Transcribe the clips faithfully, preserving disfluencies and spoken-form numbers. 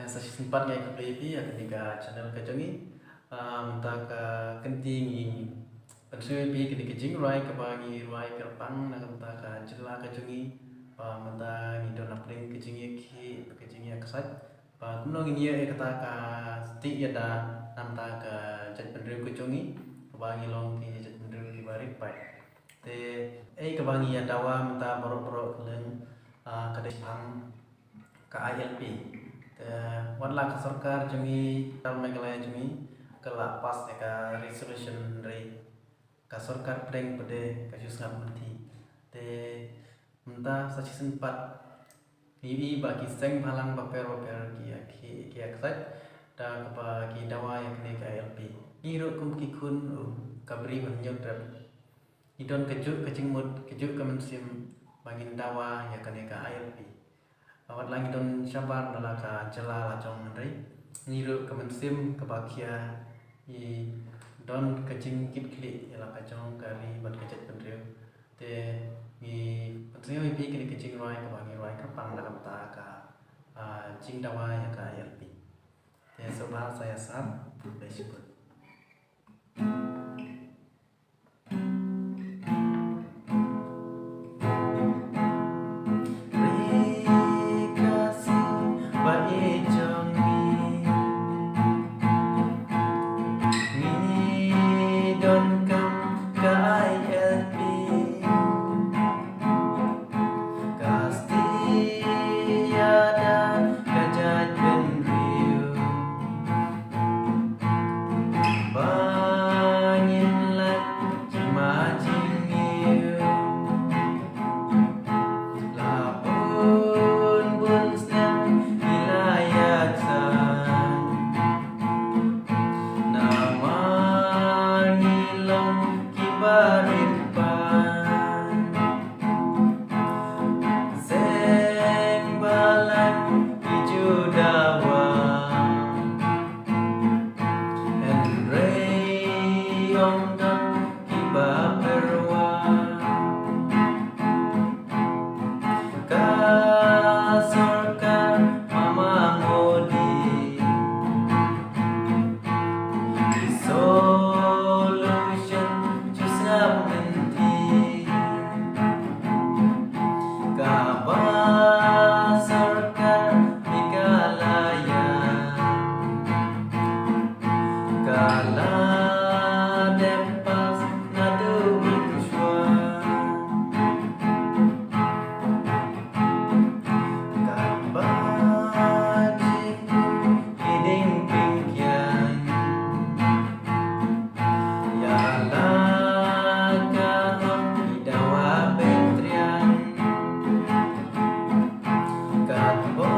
Sa shisien pat nga ai khublei ïa phi ïa kane ka channel ka jong ngi. Ah, mynta ka kynti ngi pynsngew ïa phi kane ka jingrwai kaba ngi rwai kyrpang na ka bynta ka jylla ka jong ngi. Ba mynta ngi don hapdeng ka jingïakhih, ka jingïaksaid. Ba kumno ngin ïoh ïa kata ka stieh ïada na ka bynta ka jaitbynriew ka jong ngi, kaba ngi long ki jaitbynriew kiba rit paid. Te ei kaba ngi ïa dawa mynta baroh baroh ka liang, ah, ka dei shaphang ka I L P. Te wat la ka sorkar jong ngi, ka Meghalaya jong ngi, ka la pass ïa ka resolution, hynrei ka sorkar pdeng pat de ka shu sngap lynti. Te mynta sa shisien pat ngi ïohi ba ki seng bhalang bapher bapher ki ïa, ki, ki ïaksaid da kaba ki dawa ïa kane ka I L P. Ngi ruh kum ki khun, uh, ka Bri Hynñiewtrep, ngi don kajuh ka jingmut, kajuh ka mynsiem ba ngin dawa ïa kane ka I L P. Wat la ngi don shabar na la ka jylla la jong, hynrei ngi ruh ka mynsiem kaba khia, ngi don ka jingkitkhlieh ïa la ka jong ka ri bad ka jaitbynriew. Te ngi pynsngew ïa phi kane ka jingrwai kaba ngi rwai kyrpang na ka bynta ka, ah, jingdawa ïa ka I L P. Te sngewbha sa ïa sngap, khublei shibun. Ka stieh ïada ka jaitbynriew ba ngin lait jingma jingïew. La bun bun snem ngi la ïaksaid, namar ngi long kiba rit paid. Seng bhalang ki ju dawa, hynrei ym don kiba pyrwa. Ka sorkar Mama Modi, ki solution shu sngap lynti. Kaba sorkar Meghalaya ka la dep pass naduh mynshwa. Kaba jingkit ki dieng pyngkiang, ïa la ka hok ki dawa beit triang. Katba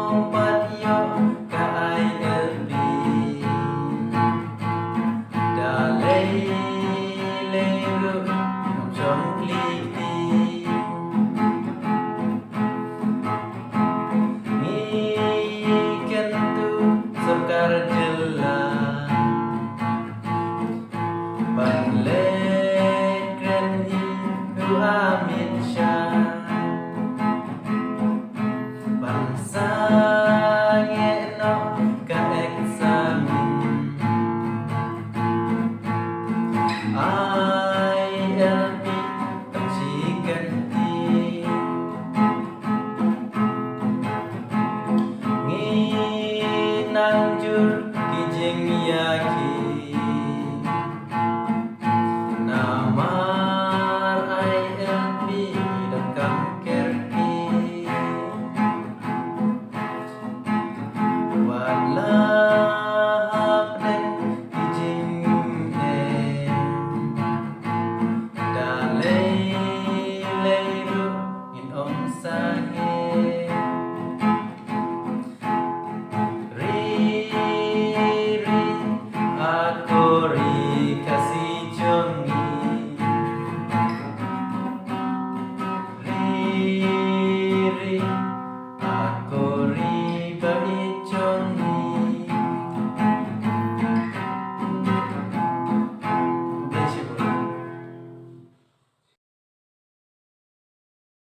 ym pat ïoh ka I L P, da lei lei ruh ngam shong plie kti. Ngi kyntu sorkar jylla ban leh kren hi ruh ha